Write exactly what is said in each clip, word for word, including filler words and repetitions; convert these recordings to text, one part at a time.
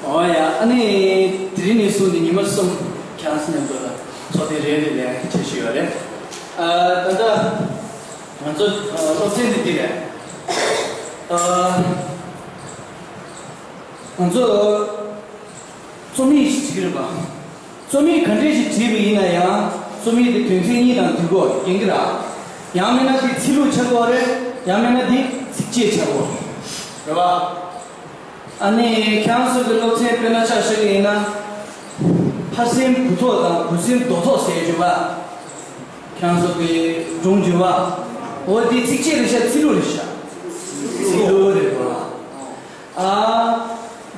ཨོ་ཡ། ཨ་ནི་དེ་རིང་ནས་བཟུང་སྟེ་ཉི་མ་གསུམ་ཁྱེད་རང་ཚོ་མཉམ་དུ་ལ་ཚོགས་ཐེངས་རེ་རེ་ལ་བྱེད་བཞིན་ཡོད་རེད། ཨ། ད་ལྟ་ང་ཚོ་ཨ་སློབ་ཚན་འདི་འདི་རེད། ཨ། ང་ཚོ་རྩོམ་ཡིག་ཅིག་བྲིས་རེད་པ། རྩོམ་ཡིག་ག་འདྲས་ཤིག་བྲིས་པ་ཡིན་ན་ཡང་རྩོམ་ཡིག་དེ་དོན་ཚན་གཉིས་དང་བསྡུར་དགོས་ཡིན་གྱི་ར། ཡང་མིན་ན་དེ་ཚིག་ལྷུག་ཆགས་ཀྱི་རེད། ཡང་མིན་ན་དེ་ཚིགས་བཅད་ཆགས་ཀྱི་རེད་པ། ཨ་ནི་ཁྱེད་རང་ཚོ་གི་སློབ་ཚན་དཔེར་ན་ཆ་བཞག་གི་ཡིན་ན། ཕར་ཕྱིན་བུ་ཐོག་དང་འབུར་ཕྱིན་རྡོ་ཐོག་ཟེར་ཡོད་པ། ཁྱེད་རང་ཚོ་གི་སྒྲུང་བརྗོད་པ། འོ་དེ་ཚིགས་བཅད་རེད་ཤག་ཚིག་ལྷུག་རེད་ཤག་ཚིག་ལྷུག་རེད་པ། ཨ།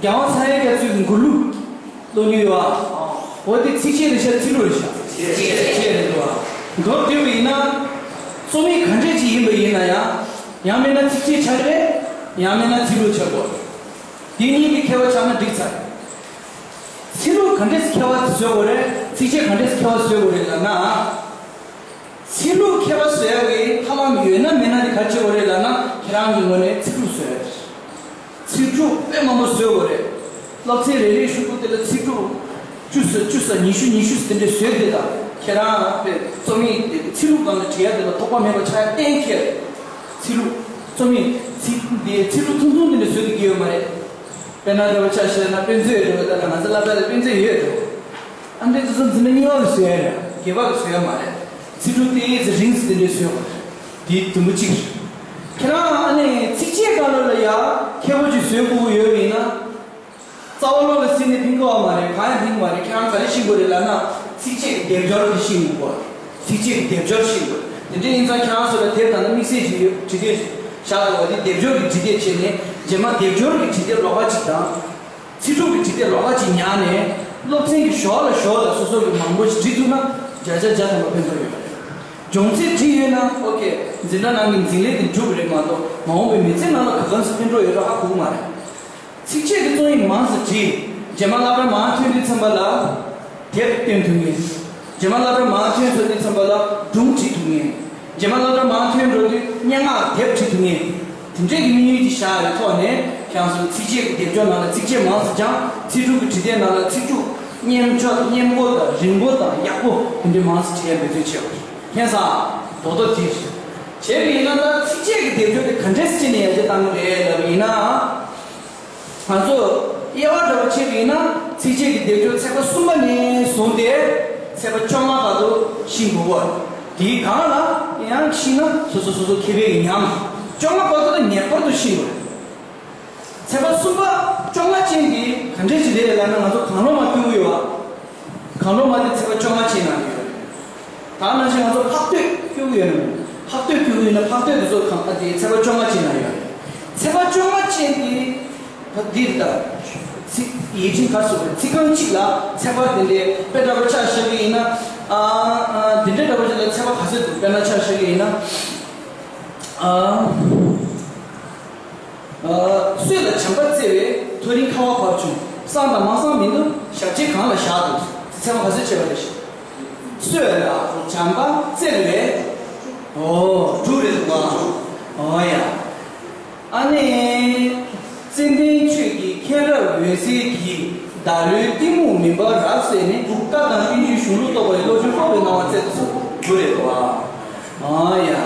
རྒྱལ་དབང་འཚོ་བའི་རྒྱ་མཚོའི་མགུར་གླུ་ཀློག་མྱོང་ཡོད་པ། འོ་དེ་ཚིགས་བཅད་རེད་ཤག་ཚིག་ལྷུག་རེད་ཤག་ཚིགས་བཅད་རེད་འདུག་པ། མདོར་བསྡུས་པ་ཡིན་ན། རྩོམ་ཡིག་ག་འདྲས་ཅིག་ཡིན་པ་ཡིན་ན་ཡང་། ཡང་མིན་ན་ཚིགས་བཅད་ཆགས་ཀྱི་རེད། ཡང་མིན་ན་ཚིག་ལྷུག་ཆགས་དགོས། དེ་གཉིས་ཀྱི་ཁྱད་པར་ཆགས་ན་འགྲིག་ཚར། ཚིག་ལྷུག་ག་འདྲས་ཁྱད་པར་བཟོ་དགོས་རེད། ཚིགས་བཅད་ག་འདྲས་ཁྱད་པར་བཟོ་དགོས་རེད་ལབ་ན། ཚིག་ལྷུག་ཁྱད་པར་བཟོ་ཡག་གི་ཐབས་ལམ་ཡོད་ན་མེད་ན་དེ་ག་རེ་བྱེད་དགོས་རེད་ལབ་ན། ཁྱེད་རང་གི་ངོས་ནས་ཚིག་ལྷུག་བཟོ་ཡག་རེད། ཚིག་གྲུབ་དཔེ་མང་པོ་བཟོ་དགོས་རེད། སློབ་ཚན་རེ་རེའི་གཞུག་གུ་དེ་ལ་ཚིག་གྲུབ་བཅུ་ཙམ་བཅུ་ཙམ་ཉི་ཤུ་ཉི་ཤུ་ཙམ་དེ་འདྲ་བཟོས་དེ་དང་། ཁྱེད་རང་དཔེ་རྩོམ་ཡིག་དེ་ཚིག་ལྷུག་སྒང་ལ་བྲིས་ཡག་དེ་ལ་དོགས་པ་མེད་པ་ཆགས་ཡག་གཏན་འཁེལ་རེད། ཚིག་ལྷུག་རྩོམ་ཡིག་ཚིག་འདི་ཚིག་ལྷུག་ཐུང་ཐུང་དེ་འདྲ་བཟོས་དེ་གི་ཡོད་མ་རེད། དཔེར་ན་འདྲ་བོ་ཆ་བཞག་ན་དཔེ་མཛོད་ཡོད་འགྲོ། ད་ལྟ་ང་ཚོ་སློབ་གྲྭ་ལ་དཔེ་མཛོད་ཡོད་འགྲོ། ཨ་འདྲས་དེ་ཚོ་འཛིན་གྲྭ་གཉིས་པ་གི་བཟོས་ཡ་རེད། བརྒྱད་པ་གི་བཟོས་ཡ་མ་རེད། ཚིག་གྲུབ་དེ་ཡིས་རིང་ཙམ་དེ་འདྲས་བཟོས་པ་རེད། དེ་དུམ་བུ་གཅིག་རེད། ཁྱེད་རང་ཨ་ནི་ཚིགས་བཅད་སྒང་ལ་ལ་ཡ་ཁྱད་པར་ཅིག་བཟོས་དགོས་ཀྱི་ཡོད་པ་ཡིན་ན། རྩ་བ་བློ་ལ་ཟིན་ནས་ཕན་གྱི་ཡོད་མ་རེད། གང་ཡང་ཕན་གྱི་མ་རེད། ཁྱེད་རང་ག་རེ་ཤེས་དགོས་རེད་ལབ་ན། ཚིགས་བཅད་ཀྱི་སྡེབ་སྦྱོར་དེ་ཤེས་དགོས། ཚིགས་བཅད་ཀྱི་སྡེབ་སྦྱོར་ཤེས་དགོས། དེ་འདྲ་ཡིན་ཙང་ཁྱེད་རང་ཚོ་ལ་དེབ་དང་ན་དམིགས་བསལ་ཞིག་ཡོད། འབྲི་དེབ་བཞག་འདུག་པ། དེ་སྡེབ་སྦྱོར་གྱི་འབྲི་དེབ་བྱས་ནས་རྗེས་མ་སྡེབ་སྦྱོར་གྱི་འབྲི་དེབ་ལོགས་ཀ་གཅིག་དང་། ཚིག་གྲུབ་ཀྱི་འབྲི་དེབ་ལོགས་ཀ་གཅིག་ཉར་ནས། སློབ་ཚན་གྱི་ཞོར་ལ་ཞོར་ལ་སོ་སོ་གི་མང་པོ་ཞིག་འབྲི་ཐུབ་ན་བརྒྱ་ཆ་བརྒྱ་ཐམ་པ་ཕན་ཐོགས་ཡོད་པ་རེད། སྦྱོང་ཚན་བྲིས་ཡོད་ན་ཨོ་ཁེ། འཛིན་གྲྭ་ནང་གི་འཛིན་ལས་དེ་འགྲུབ་པ་རེད་མ་གཏོགས། མ་འོངས་པའི་མི་ཚེ་ནང་ལ་ག་ག་ཚོད་ཕན་ཐོགས་ཡོད་རོགས་ཧ་གོ་གི་མ་རེད། ཚིགས་བཅད་ཀྱི་རྩོམ་ཡིག་མང་ཙམ་བྲིས། རྗེས་མ་སློབ་གྲྭ་མར་ཐོན་དུས་ཙམ་པ་ལ་དེབ་སྟོན་ཐུབ་མཁན། རྗེས་མ་སློབ་གྲྭ་མར་ཐོན་ཚར་དུས་ཙམ་པ་ལ་སྒྲུང་བྲིས་ཐུབ་མཁན། རྗེས་མ་སློབ་གྲྭ་མར་ཐོན་འགྲོ་དུས་སྙན་ངག་དེབ་བྲིས་ཐུབ་མཁན། དེ་འདྲས་ཀྱི་དམིགས་ཡུལ་ཅིག་བཞག་ཡོད་ཐོག་ནས། ཁྱེད་རང་ཚོ་ཚིགས་བཅད་ཀྱི་སྡེབ་སྦྱོར་ནང་ལ་ཚིགས་བཅད་མང་ཙམ་སྦྱངས། ཚིག་གྲུབ་ཀྱི་འབྲི་དེབ་ནང་ལ་ཚིག་གྲུབ་སྙན་ཆ་སྙན་པོ་དང་རིང་པོ་དང་ཡག་པོ་དེ་འདྲས་མང་ཙམ་བྲིས་ཡ་འབད་བརྩོན་བྱེད་དགོས། ཁྱེད་ཚོ་རྡོག་རྡོག་དེ་བྱས་པ་ཡིན་ན། ད་ཚིགས་བཅད་ཀྱི་སྡེབ་སྦྱོར་དེ་ག་འདྲས་སེ་བྱས་ནས་ཡར་རྒྱས་བཏང་གི་རེད་ལབ་པ་ཡིན་ན། ང་ཚོ་དབྱེ་བ་འདྲ་པོ་ཕྱེ་བ་ཡིན་ན། ཚིགས་བཅད་ཀྱི་སྡེབ་སྦྱོར་ཚེག་བར་གསུམ་པ་ནས་བཟུང་སྟེ་ཚེག་བར་བཅོ་ལྔ་བར་དུ་ཤེས་དགོས་པ། དེའི་སྒང་ལ་ཡང་ཤེས་ན་སོ་སོ་སོ་སོ་མཁས་པའི་ཉམས། བཅོ་ལྔ་བར་དུ་ལ་ངེས་པར་དུ་ཤེས་དགོས། ཚེག་བར་གསུམ་པ་བཅོ་ལྔ་ཅན་དེ་ག་འདྲས་ཅིག་རེད་ལབ་ན། ང་ཚོ་གང་བློ་མ་བསྐྱོད་ཀྱི་ཡོད་པ། གང་བློ་མ་དེ་ཚེག་བར་བཅོ་ལྔ་ཅན་ནང་ཡོད་རེད། ད་ནང་བཞིན་ང་ཚོ་ཕག་བསྟོད་བསྐྱོད་ཀྱི་ཡོད་ན། ཕག་བསྟོད་བསྐྱོད་ཀྱི་ཡོད་ན་ཕག་བསྟོད་དེ་ཚོ་གང་ཨ་དེ་ཚེག་བར་བཅོ་ལྔ་ཅན་ནང་ཡོད་རེད། ཚེག་བར་བཅོ་ལྔ་ཅན་དེ་ད་འདི་རེད། ད་ཚིག་ཡིག་ཆེན་ག་སོགས་རེད། ཚིག་རྐང་གཅིག་ལ་ཚེག་བར་དེ་འདྲའི་དཔེ་འདྲ་པོ་ཆ་བཞག་གི་ཡིན་ན། ཨ་ཨ་དེ་འདྲའི་འདྲ་པོ་ཅིག་ལ་ཚེག་བར་ག་ཚོད་འདུག་དཔེར་ན་ཆ་བཞག་གི་ཡིན་ན། ཨ། སྲོད་ལ་བྱམས་པ་བརྩེ་བས་ཐོ་རེངས་ཁ་བ་བབས་བྱུང་། གསང་དང་མ་གསང་མི་འདུག་ཞབས་རྗེས་གང་ལ་བཞག་འདུག་ཚེག་བར་ག་ཚོད་བྱས་པ་རེད། སྲོད་ལ་བྱམས་པ་བརྩེ་བས། ཨོ། དྲུག་རེད་འདུག་ག་ཨོ་ཡ། ཨ་ནི། ཙནྡན་ཆོས་ཀྱི་མཁྱེན་རབ་འོད་ཟེར་གྱིས། བདག་བློའི་གཏི་མུག་མུན་པ་རབ་བསལ་ནས། བཀའ་དང་བསྟན་བཅོས་གཞུང་ལུགས་རྟོགས་པའི། བློ་གྲོས་སྤོབས་པའི་སྣང་བ་བསྩལ་དུ་གསོལ། དྲུག་རེད་འདུག་ག་ཨོ་ཡ།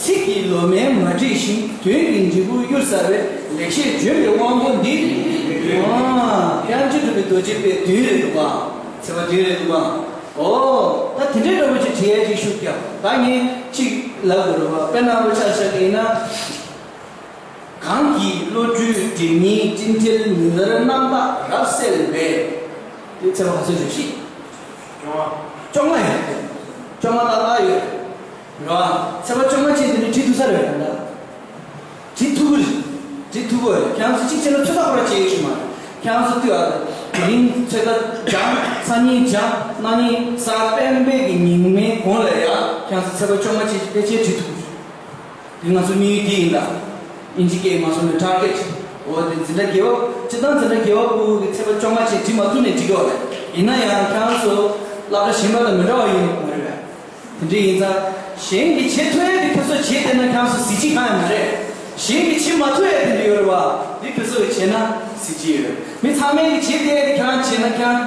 ཚིག་གི་ལོ་མས་མ་བསྒྲིབས་ཤིང་། དོན་གྱི་འབྲས་བུ་གཡུར་ཟ་བའི། ལེགས་བཤད་ལྗོན་པའི་དབང་པོ་འདི། ཨ། དབྱངས་ཅན་གྲུབ་པའི་རྡོ་རྗེ་དཔལ་བདུན་རེད་འདུག་ག་ཚེག་བར་བདུན་རེད་འདུག་ག་ཨོ། ད་དེ་འདྲའི་འདྲ་པོ་ཅིག་བྲིས་ཡ་ཅིག་ཤུགས་རྒྱག་ད་ངས་ཅིག་ལབ་དགོས་རེད་པ། དཔེར་ན་འདྲ་པོ་ཆ་བཞག་གི་ཡིན་ན། གང་གིས་བློ་གྲོས་སྒྲིབ་གཉིས་སྤྲིན་བྲལ། ཉིན་ལྟར་རྣམ་དག་རབ་གསལ་བའི། དེ་ཚེག་བར་ག་ཚོད་རེད་ཤག་བཅོ་ལྔ་ཡོད། བཅོ་ལྔ་ཏག་ཏག་ཡོད་རེད་པ། ཚེག་བར་བཅོ་ལྔ་ཅན་དེ་ནི་བྲིས་ཐུབ་ས་རེད་པ། ད་བྲིས་ཐུབ་ཀྱི་རེད། བྲིས་ཐུབ་ཀྱི་རེད། ཁྱེད་རང་ཚོ་གཅིག་བྱས་ན་ཚོད་ལྟ་ཁོ་རང་བྱེད་ཀྱི་ཡོད་མ་རེད། ཁྱེད་རང་ཚོ་ལྟོས་ཨ། དེ་རིང་ཚོད་ལྟ་སྦྱངས། སང་ཉིན་སྦྱངས། གནངས་ཉིན་གཟའ་སྤེན་པའི་གི་ཉིན་མའི་གོང་ལ་ཡ་ཁྱེད་རང་ཚོ་ཚེག་བར་བཅོ་ལྔ་ཅན་ཕལ་ཆེར་བྲིས་ཐུབ་ཀྱི་རེད། དེ་ང་ཚོ་དམིགས་ཡུལ་འདི་ཡིན་ད། ཨིན་ཇི་སྐད་ནང་སོང་ནས་ཊར་གེཊ། འོ་དེ་འཛིན་གྲྭ་བརྒྱད་པ། སྤྱིར་བཏང་འཛིན་གྲྭ་བརྒྱད་པ་ཕྲུ་གུ་གི་ཚེག་བར་བཅོ་ལྔ་ཅན་བྲིས་མ་ཐུབ་ནས་འགྲིག་གི་ཡོད་རེད། ཡིན་ན་ཡང་ཁྱེད་རང་ཚོ་སློབ་གྲྭ་གཞན་པ་དང་མི་འདྲ་བ་ཡོད་མ་རེད་པས། དེ་འདྲ་ཡིན་ཙང་གཞན་གྱིས་བྱེད་ཐུབ་ཡ་དེ་ཁྱེད་ཚོས་བྱས་བསྡད་ན་ཁྱེད་རང་ཚོ་གཟི་བརྗིད་གང་ཡང་མ་རེད། གཞན་གྱིས་བྱེད་མ་ཐུབ་ཡ་དེ་འདྲ་ཡོད་རེད་པ། དེ་ཁྱེད་ཚོས་བྱས་ན་ ཟེར་གྱི་ཡོད། མི་ཚང་མས་ཀྱི་བྱེད་དེ་དེ་ཁྱེད་རང་བྱེད་ན་ཁྱེད་རང་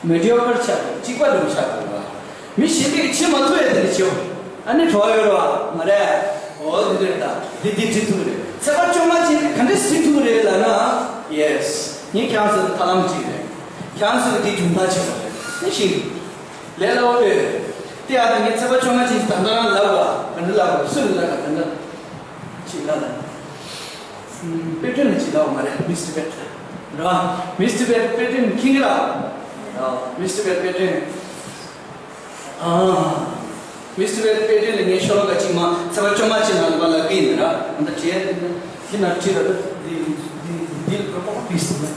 མི་ཌི་ཡོ་ཀར་ཆགས་འགྲོ། གཅིག་པ་འགྲོ་ཆགས་འགྲོ་བ། མི་གཞན་པས་ཀྱི་བྱེད་མ་ཐུབ་ཡ་དེ་འདྲ་བྱེད། ཨ་ནི་གྲོགས་ཡོད་རེད་བ། མ་རེད། འོ་དེ་འདྲ་རེད། ད་འདི་འདི་འབྲི་ཐུབ་རེད། ཚེས་པ་བཅོ་ལྔ་ཅན་ག་འདྲས་འབྲི་ཐུབ་རེད་ལབ་ན། ཡེ་སི། ངས་ཁྱེད་རང་ཚོ་ལ་ཐབས་ལམ་ཅིག་རེད། ཁྱེད་རང་ཚོ་གི་དེ་སྦྱོང་བརྡར་བྱེད་པ་རེད། ཨེ་ཤེས། ལས་སླ་བོ་ཡོད། དེ་ཡང་ད་ངས་ཚེས་པ་བཅོ་ལྔ་ཅན་ད་ལྟ་རང་ལབ་པ་ག་འདྲ་ལབ་པ། སུ་ལ་ལབ་པ་ག་འདྲ་ཅིག་ལབ་ན། དཔེ་སྐྲུན་ལ་ཅིག་ལབ་པ་མ་རེད། མིས་ཊི་བེཊ་རེད་བ། མིས་ཊི་བེཊ་དཔེ་སྐྲུན་མཁྱེན་གྱི་རེད་བ། མིས་ཊི་བེཊ་དཔེ་སྐྲུན། ཨ། མིས་ཊི་བེཊ་དཔེ་སྐྲུན་ལ་ངས་ཤོ་ལོ་ཀ་གཅིག་མ་ཚེས་པ་བཅོ་ལྔ་ཅན་ནང་ལ་ལབ་ཀྱི་ཡིན་ར། ཨ་ད་བྲིས་ཡ་དེ་ན་དེ་ན་བྲིས་ར། འདི་འདི་འདི་ལ་པོ་པི་སི་ཏི་ན།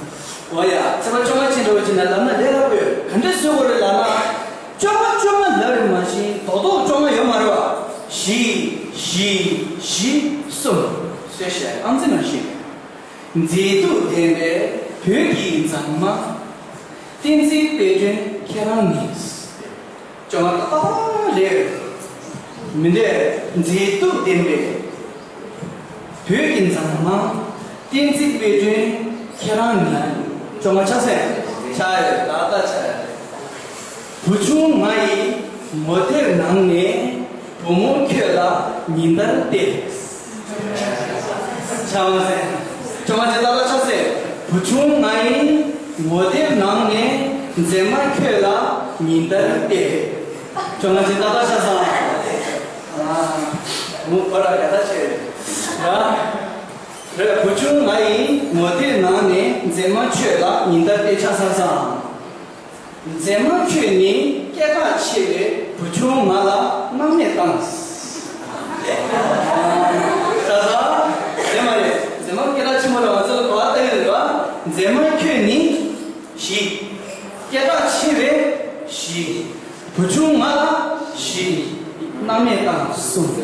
འོ་ཡ། ཚེས་པ་བཅོ་ལྔ་ཅན་འདྲ་བོ་ཅིག་ན་ལབ་ན་ལས་སླ་པོ་ཡོད། ག་འདྲས་བཟོ་དགོས་རེད་ལབ་ན། བཅོ་ལྔ་བཅོ་ལྔ་ལབ་རེད་མ་གཞི་རྡོག་རྡོག་བཅོ་ལྔ་ཡོད་མ་རེད་བ། བཞི་བཞི་བཞི་གསུམ། བཟོས་ཤག་ཨང་ཙི་ནང་བཞིན། མཛེས་སྡུག་ལྡན་པའི་བོད་ཀྱི་མཛངས་མ། བསྟན་འཛིན་དཔལ་སྒྲོན་ཁྱེད་རང་ནི། བཅོ་ལྔ་ཏག་ཏག་རེད། མི་འདྲ། མཛེས་སྡུག་ལྡན་པའི་བོད་ཀྱི་མཛངས་མ། བསྟན་འཛིན་དཔལ་སྒྲོན་ཁྱེད་རང་ནི། བཅོ་ལྔ་ཆགས་སོང་། ཆགས་ཡོད། ཏག་ཏག་ཆགས་ཡོད། བུ་ཆུང་ང་ཡི་ངོ་དེབ་ནང་ནས། བུ་མོ་ཁྱོད་ལ་ཉིན་ལྟར་བལྟས། ཆགས་མ་སོང་། བཅོ་ལྔ་ཅན་ཏག་ཏག་ཆགས་སོང་། བུ་ཆུང་ང་ཡི་ངོ་དེབ་ནང་ནས། མཛེས་མ་ཁྱོད་ལ་ཉིན་ལྟར་བལྟས། བཅོ་ལྔ་ཅན་ཏག་ཏག་ཆགས་སོང་། ཨ། མོ་བོ་ར་ག་ད་ཆེ་ར། རེད། བུ་ཆུང་ང་ཡི་ངོ་དེབ་ནང་ནས། མཛེས་མ་ཁྱོད་ལ་ཉིན་ལྟར་བལྟས། ཆགས་སོང་། མཛེས་མ་ཁྱོད་ནི་སྐད་གྲགས་ཆེ་བས། བུ་ཆུང་ང་ལ་སྣང་མེད་བཏང་། ད་ད་རེད་མ་རེད། མཛེས་མ་སྐད་གྲགས་ཆེན་པོ་རེད། ང་ཚོ་ལ་གོ་བ་ལྟ་ཡི་རེད་བ། མཛེས་མ་ཁྱོད་ནི་བཞི། སྐད་གྲགས་ཆེ་བས་བཞི། བུ་ཆུང་ང་ལ་བཞི། སྣང་མེད་བཏང་གསུངས།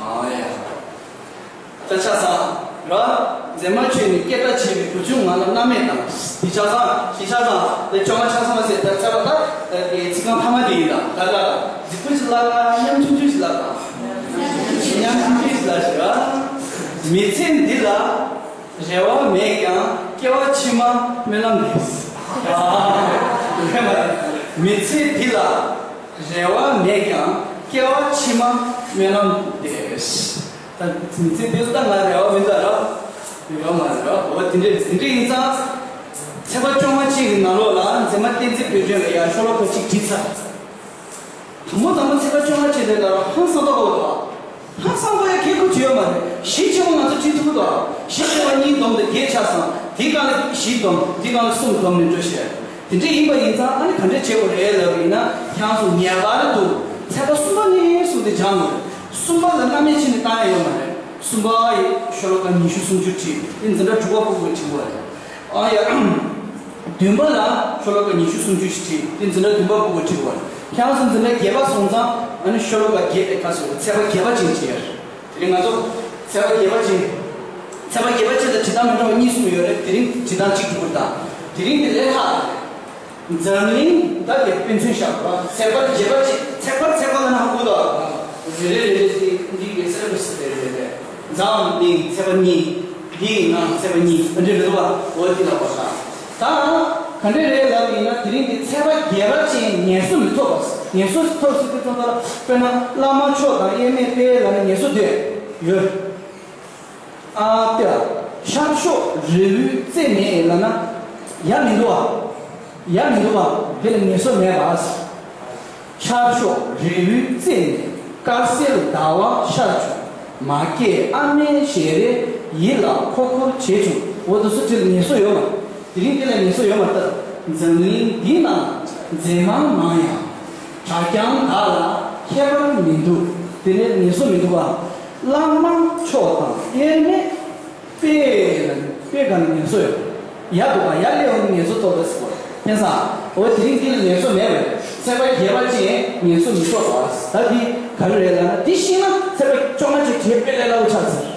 ཨ་ཡ། ད་ཆགས་སོང་། ར། མཛེས་མ་ཁྱོད་ནི་སྐད་གྲགས་ཆེ་བས། བུ་ཆུང་ང་ལ་སྣང་མེད་བཏང་། འདི་ཆགས་སོང་། ཞིག་ཆགས་སོང་། དེ་བཅོ་ལྔ་ཆགས་སོང་ཟེར། ད་ཚེས་པ་ད་ཚིག་རྐང་མཐའ་མ་དེ་ཡིན་ད། ད་ད་རྫིག་པོ་ཞིག་ལབ་དང་། ཉམ་ཆུང་ཆུང་ཞིག་ལབ་དང་། ཉམ་ཆུང་ཆུང་ཞིག་ལབ་ཞིག་ར། མི་ཚེ་འདི་ལ་རེ་བ་མེད་ཀྱང་། སྐྱེ་བ་ཕྱི་མ་སྨོན་ལམ་འདེབས། མི་ཚེ་འདི་ལ་རེ་བ་མེད་ཀྱང་། སྐྱེ་བ་ཕྱི་མ་སྨོན་ལམ་འདེབས། ད་མི་ཚེ་འདི་ལ་ད་ང་རེ་བ་མི་འདུག་ར། རེ་བ་མ་རེད་ར། འོ་དེ་འདྲས་དེ་འདྲས་ཡིན་ཙང་། ཚེས་པ་བཅོ་ལྔ་ཅན་གྱི་ནང་ལོགས་ལ་མཛེས་མ་བསྟན་འཛིན་དཔལ་སྒྲོན་ལ་ཡང་ཤོ་ལོ་ཀ་གཅིག་བྲིས་ཚར། དང་པོ་དང་པོ་ཚེས་པ་བཅོ་ལྔ་ཅན་དེ་ལ་ཧང་སང་ཏོག་ཏོ་འདུག་ཧང་སང་པོ་ཡ་གལ་ཁུ་བྱེད་ཡོད་མ་རེད། གཞི་ཆེན་པོ་ང་ཚོ་བྲིས་ཐུབ་ཀྱི་འདུག་གཞི་ཆེན་པོ་གཉིས་བསྡོམས་ཏེ་བརྒྱད་ཆགས་སོང་། དེའི་སྒང་ལ་བཞི་བསྡོམས། དེའི་སྒང་ལ་གསུམ་བསྡོམས་ནས་འགྲོ་ཤེས། དེ་འདྲ་ཡིན་པ་ཡིན་ཙང་། ཨ་ནི་ག་འདྲ་བྱེད་དགོས་རེད་ལབ་པ་ཡིན་ན། ཁྱེད་རང་ཚོ་ངེས་པར་དུ་ཚེས་པ་གསུམ་པ་ནས་བཟུང་སྟེ་སྦྱང་དགོས་རེད། གསུམ་པ་ལ་སྣང་མེད་བྱས་ནས་བཏང་ཡ་ཡོད་མ་རེད། གསུམ་པ་ཡི་ཤོ་ལོ་ཀ་ཉི་ཤུ་སུམ་ཅུ་བྲིས། དེ་འཛིན་གྲྭ་དྲུག་པ་ཕྲུ་གུས་བྲིས་པ་རེད། ཨ་ཡ། བདུན་པ་ལ་ཤོ་ལོ་ཀ་ཉི་ཤུ་སུམ་ཅུ་ཞིག་བྲིས། དེ་འཛིན་གྲྭ་བདུན་པ་ཕྲུ་གུས་བྲིས་པ་རེད། ཁྱེད་རང་ཚོ་འཛིན་གྲྭ་བརྒྱད་པ་སོང་ཙང་། ཨ་ནི་ཤོ་ལོ་ཀ་བརྒྱད་དེ་ག་ཚོད་རེད། ཚེས་པ་བརྒྱད་པ་ཅན་བྲིས་ཡ་རེད། དེ་རིང་ང་ཚོ་ཚེས་པ་བརྒྱད་པ་ཅན། ཚེས་པ་བརྒྱད་པ་ཅན་ལ་བྲིས་སྟངས་མི་འདྲ་བ་གཉིས་གསུམ་ཡོད་རེད། དེ་རིང་བྲིས་སྟངས་གཅིག་གྲུབ་པ་རེད། ད་དེ་རིང་དེ་ལས་ལྷག་རེད། འཛམ་གླིང་ཟླ་དེ་དཔེ་མཚོན་བཞག་པ། ཚེས་པ་བརྒྱད་པ་ཅན། ཚེས་པ་ཚེས་པ་ལ་ནང་ཁུལ་དུ་རེ་རེ་རེ་རེ་དེ་འདི་གའི་སེ་ལེ་བ་སི་རེ་རེ་རེ། འཛམ་གླིང་ཚེས་པ་གཉིས། འདིའི་ནང་ཚེས་པ་གཉིས། འདི་རེད་འདུག་བ། འོ་དེ་ལ་བ་ད། ད་ག་འདྲས་རེད་ལབ་ཡིན་ན། དེ་རིང་འདི་ཚེས་པ་བརྒྱད་པ་ཅན་ངལ་གསོ་མི་ཐོབ་པ། ངལ་གསོ་ཐོབ་སྲིད་པའི་ཚོད་ལྟ་ལ། དཔེར་ན་བླ་མ་མཆོག་དང་དབྱེར་མེད་དཔལ་ལ་ནི་ངལ་གསོ་དེ་ཡོད། ཨ་ཏི་ལ། ཤར་ཕྱོགས་རི་བོའི་རྩེ་ནས་ལབ་ན་ཡ་མི་འདུག་བ། ཡ་མི་འདུག་བ། འདི་ལ་ངལ་གསོ་མེད་པ། ཤར་ཕྱོགས་རི་བོའི་རྩེ་ནས། དཀར་གསལ་ཟླ་བ་ཤར་བྱུང་། མ་སྐྱེས་ཨ་མའི་ཞལ་རས། ཡིད་ལ་འཁོར་འཁོར་བྱས་བྱུང་། འོ་དེ་ཚོ་དེ་ལ་ངལ་གསོ་ཡོད་མ། དེ་རིང་དེ་ལ་ངལ་གསོ་ཡོད་མ་རེད། འཛམ་གླིང་འདི་ན་མཛེས་མ་མང་ཡང་། གྲྭ་རྐྱང་དག་ལ་ཁྱད་པར་མི་འདུག་དེ་ནས་ངལ་གསོ་མི་འདུག་བ། བླ་མ་མཆོག་དང་དབྱེར་མེད་དཔལ་ལ་ནི། དཔེ་ག་ནས་ངལ་གསོ་ཡོད། ཡ་འདུག་ག་ཡ་སླེབས་འོང་ངལ་གསོ་ཐོབ་པ་ཟེར་བ། ཕན་ས། འོ་དེ་རིང་འདི་ལ་ངལ་གསོ་མེད་པ་རེད། ཚེས་པ་བརྒྱད་པ་ཅན་ངལ་གསོ་མི་ཐོབ་པ། ད་འདི་ག་རེ་རེད་ལབ་ན། འདི་ཤེས་ན་ཚེས་པ་བཅོ་ལྔ་ཅན་བྲིས་དཔེ་ལས་སླ་བོ་ཆགས་ཚར།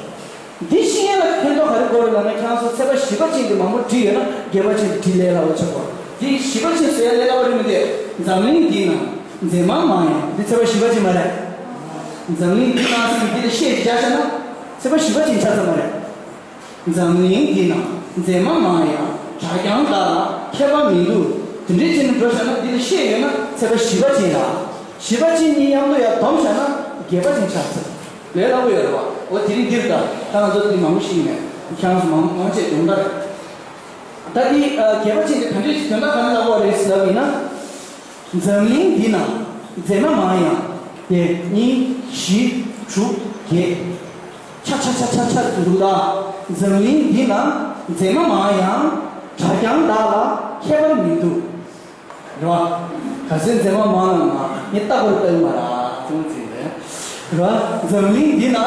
འདི་ཤེས་ཡ་ལ་ཕན་ཐོགས་ག་རེ་དགོས་རེད་ལབ་ན། ཁྱེད་རང་ཚོ་ཚེས་པ་བཞི་པ་ཅན་དེ་མང་པོ་བྲིས་ཡོད་ན། བརྒྱད་པ་ཅན་དེ་བྲིས་ལས་སླ་བོ་ཆགས་པ། འདི་བཞི་པ་ཅན་བཟོ་ཡ་ལས་སླ་བོ་རེད་མི་འདུག་འཛམ་གླིང་འདིའི་ནང་མཛེས་མ་མང་ཡང་། འདི་ཚེས་པ་བཞི་པ་ཅན་མ་རེད། འཛམ་གླིང་འདིའི་ནང་ཟེར་འདི་ལ་ཤད་རྒྱག་བྱས་ན་ཚེས་པ་བཞི་པ་ཅན་ཆགས་ས་མ་རེད། འཛམ་གླིང་འདིའི་ནང་ མཛེས་མ་མང་ཡང་གྲྭ་རྐྱང་དག་ལ་ཁྱད་པར་མི་འདུག་དེ་འདྲའི་བྱས་ནས་འགྲོ་བཞག་ན། འདི་ལ་ཤེས་ཡོད་ན་ཚེས་པ་བཞི་པ་ཅན་ལ། བཞི་པ་ཅན་གཉིས་མཉམ་དུ་ཡར་བསྡོམས་བཞག་ན་བརྒྱད་པ་ཅན་ཆགས་ཚར། ལས་སླ་པོ་ཡོད་རེད་བ། འོ་དེ་རིང་འདིར་ད་ད་ང་ཚོ་འདི་མང་པོ་ཤེས་ཀྱི་མེད། ཁྱེད་རང་ཚོ་མང་མང་ཆེ་སྦྱོང་བརྡར་རེད། ད་འདི་ཨ་བརྒྱད་པ་ཅན་དེ་ག་འདྲས་ཀྱི་དོན་དག་ག་རེ་ལབ་པ་རེད་ཟེར་ལབ་ཡིན་ན། འཛམ་གླིང་འདི་ན་མཛེས་མ་མང་ཡང་། དེ་གཉིས་བཞི་དྲུག་བརྒྱད། ཆ་ཆ་ཆ་ཆ་ཆ་འདུག་ད། འཛམ་གླིང་འདི་ན་མཛེས་མ་མང་ཡང་། གྲྭ་རྐྱང་དག་ལ་ཁྱད་པར་མི་འདུག་རེད་བ། ག་ཚོད་མཛེས་མ་མང་ན་མང་། ངས་རྟག་པར་ལྟ་གི་མ་རེད། ཅུང་ཙམ་རེད། རེད་བ། འཛམ་གླིང་འདི་ན་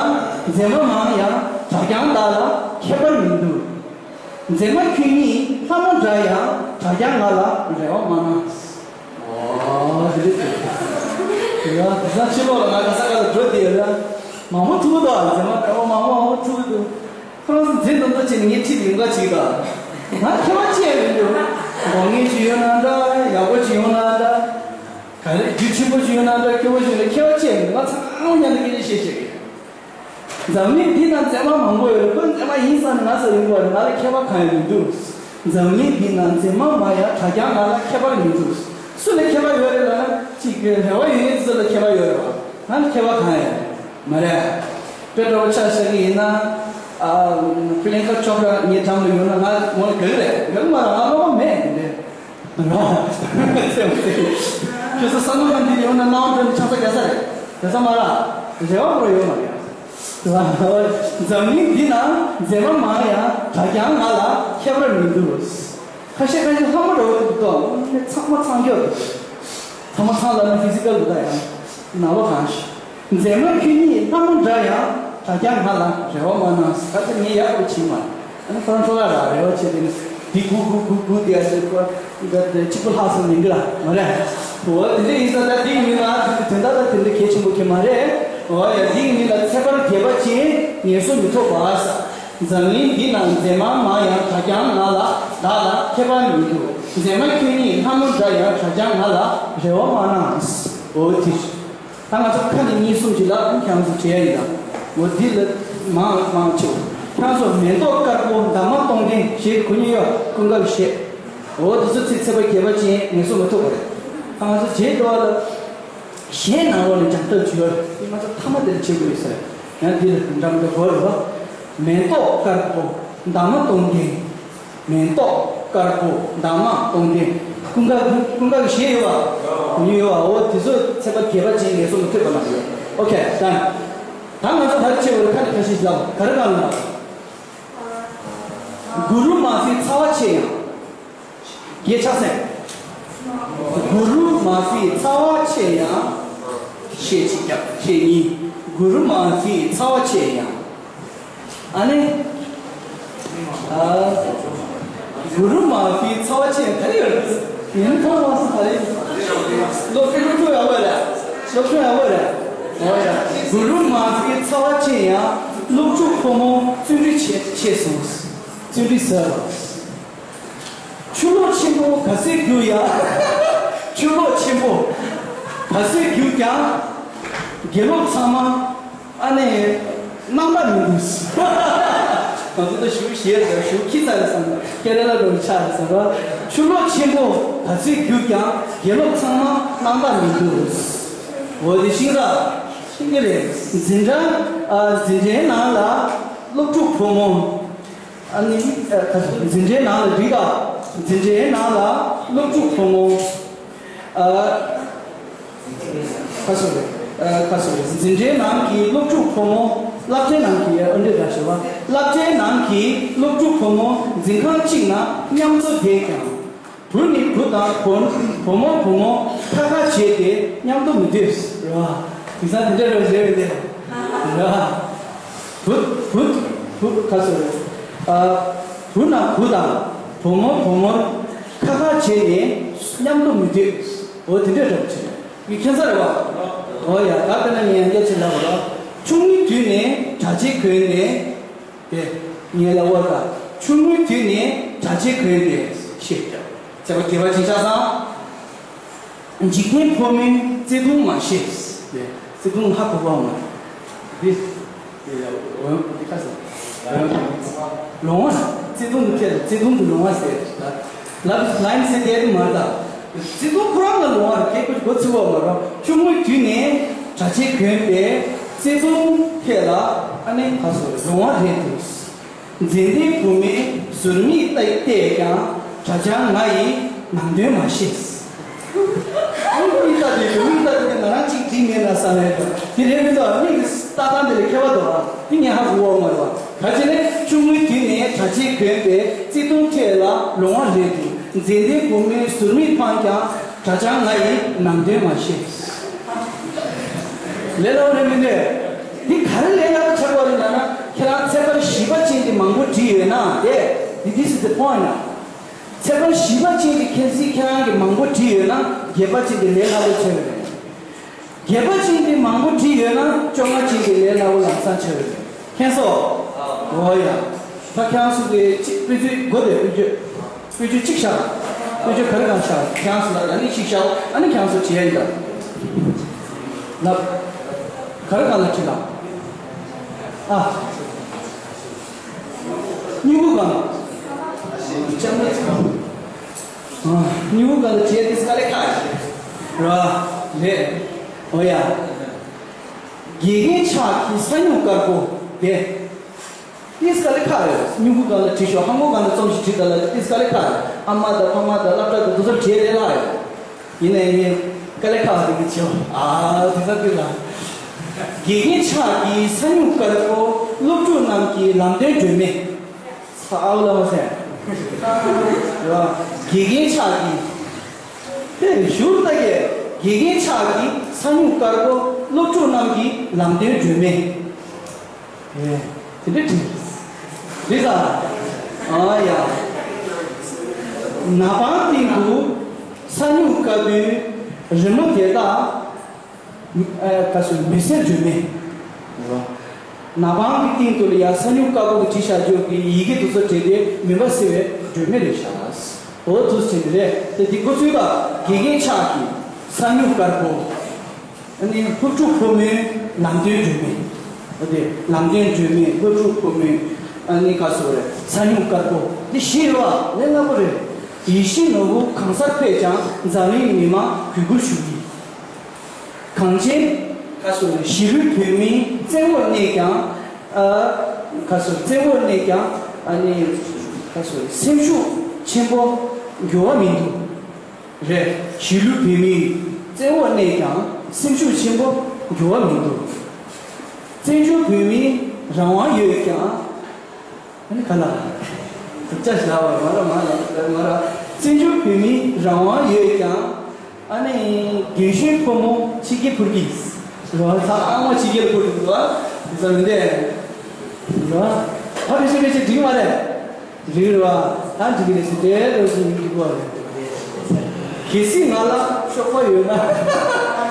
མཛེས་མ་མང་ཡང་། གྲྭ་རྐྱང་དག་ལ་ཁྱད་པར་མི་འདུག་མཛེས་མ་ཁྱོད་ཉིད་ལྷ་མོ་འདྲ་ཡང་། གྲྭ་རྐྱང་ང་ལ་རེ་བ་མ་གནང་། ཨོ་དེ་རེད། དེ་ཡང་དེང་སང་ཕྱི་ལོགས་ལ་ང་ག་ས་ག་ལ་འགྲོ་བསྡད་ཡོད་ར། མང་པོ་ཐུག་གི་འདུག་མཛེས་མ་དཀར་པོ་མང་པོ་མང་པོ་ཐུག་གི་འདུག་ཁོ་རང་ཚོ་མཛེས་མདོག་མདོག་བྱས་ནས་ངའི་འཁྲིས་ལ་ཡོང་ག་བྱེད་ཀྱི་འདུག་ང་ཁྱད་པར་ཅི་ཡང་མི་འདུག་མདོག་ངན་ཅིག་ཡོད་ན་འདྲ། ཡག་པོ་ཅིག་ཡོད་ན་འདྲ། ག་རེ་རྒྱུ་ཆེན་པོ་ཅིག་ཡོད་ན་འདྲ། སྐྱོ་པོ་ཅིག་ཡོད་ན། ཁྱད་པར་ཅི་ཡང་མི་འདུག་ང་ཚང་མ་མཉམ་དུ་སྐད་ཆ་བཤད་བཤད་ཀྱི་ཡོད། འཛམ་གླིང་འདི་ན་མཛེས་མ་མང་པོ་ཡོད། ཁོ་མཛེས་མ་ཡིན་བསམ་ནས་ང་ཚོ་ཡོང་བ་རེད། ང་ལ་ཁྱད་པར་གང་ཡང་མི་འདུག་འཛམ་གླིང་འདི་ན་མཛེས་མ་མང་ཡང་། གྲྭ་རྐྱང་ང་ལ་ཁྱད་པར་མི་འདུག་སུ་ལ་ཁྱད་པར་ཡོད་རེད་ལབ་ན། གཅིག་གི་རེ་བ་ཡོད་མཁན་ཚོ་ལ་ཁྱད་པར་ཡོད་རེད་བ། ང་ལ་ཁྱད་པར་གང་ཡང་མ་རེད། དཔེ་འདྲ་པོ་ཆ་བཞག་གི་ཡིན་ན། ཨ་པི་ལིན་ཀ་ཅོབ་ར་ངའི་འགྲམ་ལ་ཡོང་ན་ང་མོ་ལ་དགའ་གི་རེད། དགའ་གི་མ་རེད། ང་བློ་ཕམ་མེད་དེ་འདྲས། ཁྱོད་ཚོ་བསམ་བློ་གཏོང་འདི་ཡོང་ན་སྣང་བ་འདི་ཆགས་ས་རྒྱག་ས་རེད། དེ་ཚོ་མ་ར། རེ་བ་པོ་ཡོད་མ་རེད། འཛམ་གླིང་འདི་ན་མཛེས་མ་མང་ཡང་། གྲྭ་རྐྱང་ང་ལ་ཁྱད་པར་མི་འདུག་ཁ་ཤས་ཁ་ཤས་ལྷ་མོ་འདྲ་བོ་འདུག་ཏོ། ཚང་མ་ཚང་སྐྱོ་འདུག་ཚང་མ་ཚང་ལ་ན་ཕི་ཟི་ཀལ་འདུག་ད་ཡང་ན་བ་གང་ཞིག་མཛེས་མ་ཁྱོད་ཉིད་ལྷ་མོ་འདྲ་ཡང་། གྲྭ་རྐྱང་ང་ལ་རེ་བ་མ་གནང་། ད་ཚེ་ངས་ཡག་པོ་བྱེད་མ། ཨ་ནི་ཁོ་རང་ཚོ་ལ་ར་རེ་བ་བྱེད་དེ་ནི་འདི་གུ་གུ་གུ་གུ་དེ་ཡ་ཟེར་ཁོ་གཅིག་པུ་ལྷག་སོང་མིན་འདི་ལ་མ་རེད། འོ་དེ་འདྲ་ཡིན་ཙང་ད་འདི་མིན་ལ་དེ་དོན་དག་ད་དེ་འདྲ་གལ་ཆེན་པོ་གི་མ་རེད། འོ་ཡ་འདི་མིན་ལ་ཁྱད་པར་བརྒྱད་པ་ཅན་ངལ་གསོ་མི་ཐོབ་པ་ས། འཛམ་གླིང་འདི་ན་མཛེས་མ་མང་ཡང་། གྲྭ་རྐྱང་ང་ལ་བདག་ལ་ཁྱད་པར་མི་འདུག་མཛེས་མ་ཁྱོད་ཉིད་ལྷ་མོ་འདྲ་ཡང་། གྲྭ་རྐྱང་ང་ལ་རེ་བ་མ་གནང་། འོ་དེ། ད་ང་ཚོ་ཁ་ནས་གཉིས་གསུམ་ཅིག་ལ་ཁྱེད་རང་ཚོ་བྲིས་ཡ་ཡིན་ལ། འོ་འདི་ལ་མང་མང་ཆེ་བ། ཁྱེད་རང་ཚོ་མེ་ཏོག་དཀར་པོ་འདབ་མ་སྟོང་ལྡན་ཞེས་གོ་མྱོང་ཡོད། ཀུན་དགའ་བཞད། འོ་འདི་ཚོ་ཚིག་ཚེས་པ་བརྒྱད་པ་ཅན་ངལ་གསོ་མི་ཐོབ་པ་རེད། ད་ང་ཚོ་རྗེས་འགྲོ་བ་ལ། གཞས་ནང་ལོགས་ནས་སྦྱང་ཐབས་བྱུང་ཡོད་རེད། འདི་ང་ཚོ་མཐའ་མ་དེར་བྱེད་དགོས་ཡོད་ས་རེད། ཡང་འདི་ལ་འགྲམ་དུ་གོ་རེད་བ། མེ་ཏོག་དཀར་པོ་འདབ་མ་སྟོང་ལྡན། མེ་ཏོག་དཀར་པོ་འདབ་མ་སྟོང་ལྡན། ཀུན་དགའ་ཀུན་དགའ་གི་གཞས་ཡོད་བ། གོ་མྱོང་ཡོད་བ། འོ་དེ་ཚོ་ཚེས་པ་བརྒྱད་པ་ཅན་ངལ་གསོ་མི་ཐོབ་པ་ན་ཡོད། ཨོ་ཁེ་ད། ད་ང་ཚོ་ད་རེས་བྱེད་དགོས་རེད། ཁ་ནས་ཁ་ཤས་ཤིག་ལབ། ག་རེ་གང་ལབ། གུ་རུ་མ་ཟེར་ཚ་བ་ཆེ་ཡང་། རྒྱལ་ཆགས་སེ། གུ་རུ་མ་ཟེར་ཚ་བ་ཆེ་ཡང་། ཞེས་གཅིག་རྒྱབ། ཞེས་གཉིས། གུ་རུ་མ་ཟེར་ཚ་བ་ཆེ་ཡང་། ཨ་ནི། ཨ། གུ་རུ་མ་ཟེར་ཚ་བ་ཆེ་ཡང་ག་རེ་ཡོད་རེད། ཡིན་ཐང་བ་སུ་ག་རེ། སློབ་ཕྲུག་སློབ་ཕྲུག་ཡག་པོ་རེད། སློབ་ཕྲུག་ཡག་པོ་རེད། འོ་ཡ། གུ་རུ་མ་ཟེར་ཚ་བ་ཆེ་ཡང་། སློབ་ཕྲུག་ཕོ་མོ་བརྩོན་འགྲུས་ཆེ་ཆེ་སོང་། བརྩོན་འགྲུས་ཟབ། ཆུ་ལོག་ཆེན་པོ་ག་ཚོད་རྒྱུག་ཡང་། ཆུ་ལོག་ཆེན་པོ་ག་ཚོད་རྒྱུག་ཀྱང་། དགེ་སློབ་ཚང་མ་ཨ་ནི་རྣམ་པ་མི་འདུག་ང་ཚོ་ད་ཞུ་ཞེས་ཟེར་ཞུ་ཁྱི་ཚ་རེད་བསམ། ཀེ་ར་ལ་འགྲོ་བའི་ཆ་རེད་བསམ་ར། ཆུ་ལོག་ཆེན་པོ་ག་ཚོད་རྒྱུག་ཀྱང་། དགེ་སློབ་ཚང་མ་རྣམ་པ་མི་འདུག་འོ་དེ་ཤིང་ར་ཤིང་གི་རེད། འཛིན་གྲྭ་ཨ་འཛིན་གྲྭའི་ནང་ལ་སློབ་ཕྲུག་ཕོ་མོ། ཨ་ནི་ཨ་ཁ་སོ་འཛིན་གྲྭའི་ནང་ལ་འགྲིག་ག་འཛིན་གྲྭའི་ནང་ལ་སློབ་ཕྲུག་ཕོ་མོ། ཨ་ཁ་སོ་རེད། ཨ་ཁ་སོ་རེད། འཛིན་གྲྭའི་ནང་གི་སློབ་ཕྲུག་ཕོ་མོ། སློབ་གྲྭའི་ནང་གི་ཨ་འདྲེ་འདྲ་ཞེས་པ། སློབ་གྲྭའི་ནང་གི་སློབ་ཕྲུག་ཕོ་མོ་འཛིན་ཁང་གཅིག་ན་མཉམ་འཛོམས་བསྡད་ཀྱང་། བུ་ནི་བུ་དང་བུ་བུ་མོ་བུ་མོ་ཁ་ཁ་བྱས་ཏེ་མཉམ་དུ་མི་སྡོད་ར། དེང་སང་དེ་འདྲ་རེད་རེད་རེད་ར། བུ་བུ་བུ་ཁ་སོ་རེད། ཨ་བུ་ན་བུ་དང་བུ་མོ་བུ་མོར་ཁ་ཁ་བྱས་ནས་མཉམ་དུ་མི་སྡོད། འོ་དེ་འདྲ་རེད་བྱས། མི་ཁྱད་མཚར་རེད་བ། འོ་ཡ་ད་དཔེར་ན་ངས་ཡང་སྐད་ཆ་ལབ་པ་ལ། ཆུང་ངུའི་དུས་ནས་གྲྭ་ཆས་གོན་ནས། དེ། ངའི་ལ་བར་ལ་ཆུང་ངུའི་དུས་ནས་གྲྭ་ཆས་གོན་ཏེ་ཤེས་ཀྱང་། ཚེས་པ་བརྒྱད་པ་ཅིག་ཆགས་སང་། འཇིག་རྟེན་ཕོ་མོའི་བརྩེ་དུང་མ་ཤེས། དེ་བརྩེ་དུང་ཧ་གོ་བ་མ། དེ། དེ་ཡ་འོན་དེ་ཁ་སང་། ལོང་བ། བརྩེ་དུང་གི་ཐད་ལ་བརྩེ་དུང་གི་ལོང་བ་ཟེར། ལབ་ལན་ཟེར་དེ་མ་རེད་ད། བརྩེ་དུང་ཁོ་རང་ལ་ལོང་བ་རེད། ཁྱེད་ཀྱིས་གོ་ཚུལ་བ་མ་རེད། ཆུང་ངུའི་དུས་ནས་གྲྭ་ཆས་གོན་པས་བརྩེ་དུང་ཐད་ལ་ཨ་ནི་ག་ཚོད་ལོང་བ་རེད་འདུག། མཛེས་ལྡན་བུ་མོའི་ཟུར་མིག་བལྟས་ཀྱང་གྲྭ་ཆས་ང་ཡི་ནང་དོན་མ་ཤེས། ཨང་ཀི་ལྟ་དེ་བུ་མིག་ལྟ་དེ་ང་རང་གཅིག་བྲིས་མེད་ན་བསམ་ཡས་འདུག། དེ་རེད་མི་འདུག། མིག་གི་ལྟ་སྟངས་དེ་ལས་ཁྱད་པར་འདུག་ཨ། དེ་ངས་ཧ་གོ་བ་མ་རེད་བ། ག་ཅི་ནས་ཆུང་ངུའི་དུས་ནས་གྲྭ་ཆས་གོན་པས་བརྩེ་དུང་ཐད་ལ་ལོང་བ་རེད་འདུག། མཛེས་ལྡན་བུ་མོའི་ཟུར་མིག་འཕངས་ཀྱང་གྲྭ་ཆས་ང་ཡི་ནང་དོན་མ་ཤེས། ལས་སླ་པོ་རེད་མི་འདུག། འདི་ག་རེ་ལས་སླ་པོ་ཆགས་པ་རེད་ལབ་ན། ཁྱེད་རང་ཚེག་བར་བཞི་པ་ཅན་དེ་མང་པོ་བྲིས་ཡོད་ན་དེ། This is the point. ཚེག་བར་བཞི་པ་ཅན་དེ་ཁྱེད་ཚོས་ཁྱེད་རང་གིས་མང་པོ་བྲིས་ཡོད་ན་བརྒྱད་པ་ཅན་དེ་ལས་སླ་པོ་ཆགས་ཡོད་རེད། བརྒྱད་པ་ཅན་དེ་མང་པོ་བྲིས་ཡོད་ན་བཅོ་ལྔ་ཅན་དེ་ལས་སླ་པོ་ལམ་སང་ཆགས་ཡོད་རེད། མཁྱེན་སོང་། ཨོ་ཡ། ད་ཁྱེད་རང་ཚོ་དེ་གཅིག་དཔེ་མཛོད་སྒོ་དེ་དཔེ་མཛོད། དཔེ་མཛོད་གཅིག་བཞག། དཔེ་མཛོད་ག་རེ་གང་བཞག། ཁྱེད་རང་ཚོ་ལ་ཡང་ནི་གཅིག་བཞག། ཨ་ནི་ཁྱེད་རང་ཚོ་བྱེད་ཡ་ཡིན་ད། ལབ། ག་རེ་གང་ལ་བྲིས་ལ། ཨ། སྨྱུ་གུ་གང་ལ། ལྕང་མ་ཚང་། ཨ། སྨྱུ་གུ་གང་ལ་བྲིས་ཏེ་དཀའ་ལས་ཁག་ཡིན། ར། རེད། ཨོ་ཡ། དགེ་རྒན་ཕྱག་གི་ས་སྨྱུག་དཀར་པོ་དེ། ཏིས་དཀའ་ལས་ཁག་རེད། སྨྱུ་གུ་སྒང་ལ་བྲིས་ཤོག། ཧ་ངོ་སྒང་ལ་རྩོམ་ཞིག་བྲིས་དང་ལ་ཏིས་དཀའ་ལས་ཁག་རེད། ཨ་མ་དང་ཕ་མ་དང་སློབ་གྲྭ་དང་དེ་ཚོར་བྲིས་ལས་སླ་ཡོད། ཡིན་ནའི་ངས་དཀའ་ལས་ཁག་དེ་གི་བྱེད། ཨ་དེ་ཚ་དེ་ལ། དགེ་རྒན་ཕྱག་གི་ས་སྨྱུག་དཀར་པོ། སློབ་ཕྲུག་རྣམས་ཀྱི་ལམ་སྟོན་སྒྲོན་མེ། ཚ་ཨའུ་ལ་མ་ཟེར། ར། དགེ་རྒན་ཕྱག་གི། དེ་ཞུར་ལྟ་གས། དགེ་རྒན་ཕྱག་གི་ས་སྨྱུག་དཀར་པོ། སློབ་ཕྲུག་རྣམས་ཀྱི་ལམ་སྟོན་སྒྲོན་མེ། ཨེ། དེ་འདྲ་བྲིས། རེད་ད། ཨ་ཡ། ནག་པང་སྟེང་དུ་ས་སྨྱུག་དཀར་པོའི་རི་མོ་དེ་དག་ཨ་ག་སོ་མེ་སེར་སྒྲོན་མེ། ནག་པང་གི་སྟེང་དུ་ལ་ཡ་ས་སྨྱུག་དཀར་པོ་གི་བྲིས་བཞག་རྒྱུ་གི་ཡི་གེ་དེ་ཚོ་བྲིས་ཏེ་མུན་པ་སེལ་བའི་སྒྲོན་མེ་རེད་ཤག། འོ་དུ་ཟེར་གྱི་རེད་དེ། འདི་འགོ་ཚུགས་པ་དགེ་རྒན་ཕྱག་གི་ས་སྨྱུག་དཀར་པོ། ཨ་ནི་སློབ་ཕྲུག་ཕོ་མོའི་ལམ་སྟོན་སྒྲོན་མེ། འོ་དེ་ལམ་སྟོན་སྒྲོན་མེ། སློབ་ཕྲུག་ཕོ་མོའི་ཨ་ནི་ག་སོ་རེད། ས་སྨྱུག་དཀར་པོ་འདི་ཞིག་རེད་བ། ལས་སླ་པོ་རེད། ཡིད་བཞིན་ནོར་བུ་གང་སར་ཕེབས་ཀྱང་། འཛམ་གླིང་མི་མང་གུས་བཀུར་ཞུ་གི། གངས་ཅན་ག་སོ་རེད། གཞིས་ལུས་བོད་མིའི་བཙན་འོག་གནས་ཀྱང་། ཨ་ག་སོ་བཙན་འོག་གནས་ཀྱང་། ཨ་ནི་ག་སོ་སེམས་ཤུགས་ཆེན་པོ་འགྱུར་བ་མི་འདུག། རེད། གཞིས་ལུས་བོད་མིའི་བཙན་འོག་གནས་ཀྱང་སེམས་ཤུགས་ཆེན་པོ་འགྱུར་བ་མི་འདུག། བཙན་བྱོལ་བོད་མིའི་རང་དབང་ཡོད་ཀྱང་། ཨ་ནི་ག་ལ། ཅ་ཞིག་ལ་བ་མ་ར་མ་ར་མ་ར། བཙན་བྱོལ་བོད་མིའི་རང་དབང་ཡོད་ཀྱང་། ཨ་ནི་རྒན་གཞོན་ཕོ་མོ་ཕྱི་རྒྱལ་འཕུར་གྱིས། རོ་ཚ་ཨ་མ་ཕྱི་རྒྱལ་འཕུར་འདུག་བ། དེ་ཚོ་མི་འདས། རོ། ཕ་བེ་ཤ་བེ་ཤ་འགྲིག་མ་རེད། འགྲིག་རེད་བ། ད་འགྲིག་གི་རེད་ཟེར་ཏེ་རོ་ཟིན་འགྲིག་གོ་རེད། གལ་སྲིད་ང་ལ་གཤོག་པ་ཡོད་ན།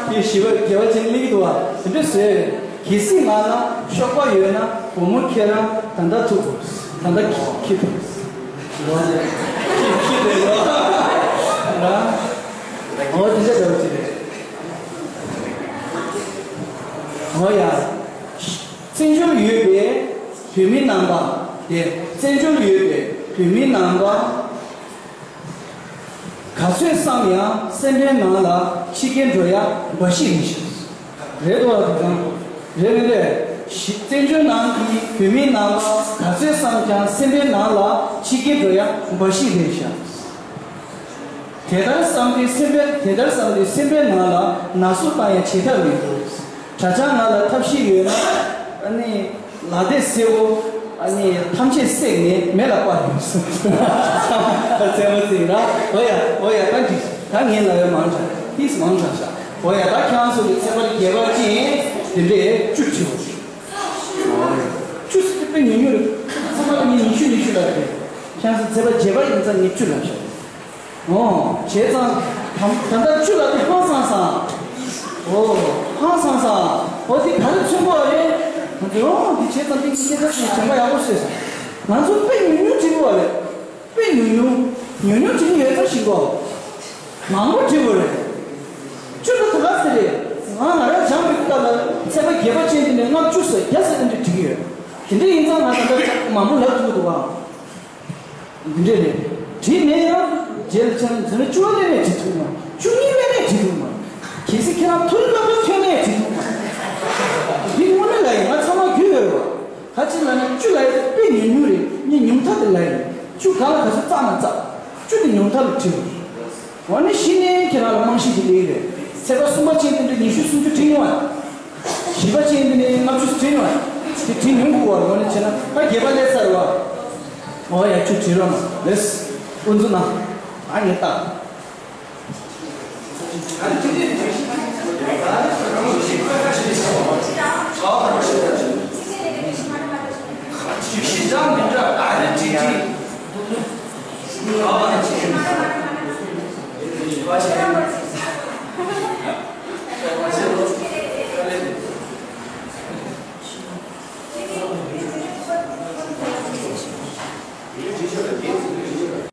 དེ་ཞི་བ་དགེ་བ་ཅན་སླེབས་འདུག་བ། དེ་འདྲ་ཟེར། གལ་སྲིད་ང་ལ་གཤོག་པ་ཡོད་ན་བུ་མོ་ཁྱེད་རང་ད་ལྟ་ཐུག་དགོས། ད་ལྟ་ཁྱི་ཁྱི་ཐུག་དགོས། ཁྱི་ཁྱི་རེད་བ། ར། འོ་དེ་འདྲ་འདྲ་བ་ཅིག་རེད། འོ་ཡ། བཙན་བྱོལ་ཡོད་པའི་བོད་མི་རྣམ་པ། དེ་བཙན་བྱོལ་ཡོད་པའི་བོད་མི་རྣམ་པ། ག་ཚོད་བསམ་ཡང་སེམས་པའི་ནང་ལ་ཕྱི་རྒྱལ་འགྲོ་ཡ་འབའ་ཞིག་རེད་ཤག། རེད་འདུག་བ། དེ་དང་རེད་མི་འདུག། བཙན་བྱོལ་ནང་གི་བོད་མི་རྣམ་པ་ག་ཚོད་བསམ་ཀྱང་སེམས་པའི་ནང་ལ་ཕྱི་རྒྱལ་འགྲོ་ཡ་འབའ་ཞིག་རེད་ཤག། དེ་ལྟར་བསམ་སྟེ་སེམས་པའི་དེ་ལྟར་བསམ་སྟེ་སེམས་པའི་ནང་ལ་ན་ཟུག་བཏང་ཡ་བྱེད་ཐབས་མི་འདུག། གྲྭ་ཆས་ང་ལ་ཐབས་ཤེས་ཡོད་ན། ཨ་ནི་ལ་དེ་སེའུ་ཨ་ནི་ཐམས་ཅད་བསྲེགས་ནས་མེ་ལ་སྤར་ཡོང་། རྩེད་མོ་རྩེ་ར། འོ་ཡ་འོ་ཡ། ད་འགྲིག། ད་ངས་ལབ་ཡ་མང་དྲགས། ཏིས་མང་དྲགས་ཤག། འོ་ཡ། ད་ཁྱེད་རང་ཚོ་གི་ཚེག་བར་བརྒྱད་པ་ཅན་དེ་འདྲས་བཅུ་བྲིས་པ་རེད། བཅུ་ཟེར་དེ་དཔེ་ཉུང་ཉུང་རེད། ཚང་མ་ལ་ངས་ཉི་ཤུ་ཉི་ཤུ་ལབ་རེད། ཁྱེད་རང་ཚོ་ཚེག་བར་བརྒྱད་པ་ཡིན་ཙང་ངས་བཅུ་ལབ་ཤག། ཨོ། བྱས་ཙང་། ད་ད་ལྟ་བཅུ་ལ་དེ་ཧང་སང་སང་། ཨོ། ཧང་སང་སང་། ཨོ་དེ་ག་རེ་མཚོན་པ་རེད། ང་ཚོས་ཨོ་དེ་བྱས་ཙང་དེ་སྐད་ཆ་ཞིག་དྲན་པ་ཡག་པོ་བཟོས་སོང་། ང་ཚོ་དཔེ་ཉུང་ཉུང་བྲིས་པ་རེད། དཔེ་ཉུང་ཉུང་། ཉུང་ཉུང་བྲིས་ཡོད་ཙང་ཞིག་གོ། མང་པོ་བྲིས་པ་རེད། བཅུ་ལ་ད་ག་ཟེར་རེད། ང་ང་རང་སྦྱངས་པའི་སྐབས་ལ་ཚེག་བར་བརྒྱད་པ་ཅན་དེ་ནས་ལྔ་བཅུ་ཟེར་བརྒྱ་ཟེར་དེ་འདྲ་བྲིས་ཡོད། དེ་འདྲ་ཡིན་ཙང་ང་ད་ལྟ་མང་པོ་ལབ་ཐུབ་འདུག་བ། འདི་འདྲ་རེད། བྲིས་མེད་ཡང་རྗེས་ལ་ཆ་ན་འཛིན་གྲྭ་བཅུ་པ་ལས་ནས་བྲིས་ཐུབ་མ། བཅུ་གཉིས་ལས་ནས་བྲིས་ཐུབ་མ། གལ་སྲིད་ཁྱེད་རང་ཐུར་ལ་པོ་ཐོན་ནས་བྲིས་ཐུབ་མ། འདི་དངོས་གནས་ལ་ཡིན། ང་ཚང་མ་རྒྱུས་ཡོད་རེད་བ། ག་ཅི་ལབ་ན་བཅུ་ལབ་ཡ་དཔེ་ཉུང་ཉུང་རེད། ངས་ཉུང་མཐའ་དེ་ལབ་ཡིན། བཅུ་ག་ལ་ག་ཚོད་བཙགས་ན་བཙགས། བཅུ་དེ་ཉུང་མཐའ་ལ་བྲིས་རོགས། འོ་ན་གཞི་ནས་ཁྱེད་རང་ལ་རྨང་གཞི་དེ་སླེབས་རེད། ཚེས་པ་གསུམ་པ་ཅན་དེ་འདྲ་ཉི་ཤུ་སུམ་ཅུ་བྲིས་མྱོང་བ། བཞི་པ་ཅན་དེ་ནས་ལྔ་བཅུ་བྲིས་མྱོང་བ། དེ་བྲིས་མྱོང་དགོས་བ། འོ་ན་བྱས་ན་ད་བརྒྱད་པ་སླེབས་ཚར་བ། འོ་ཡ་བཅུ་བྲིས་རོགས་གནང་། ལེས། དབུ་འཛུགས་གནང་། ཨ་ངས་ལྟ།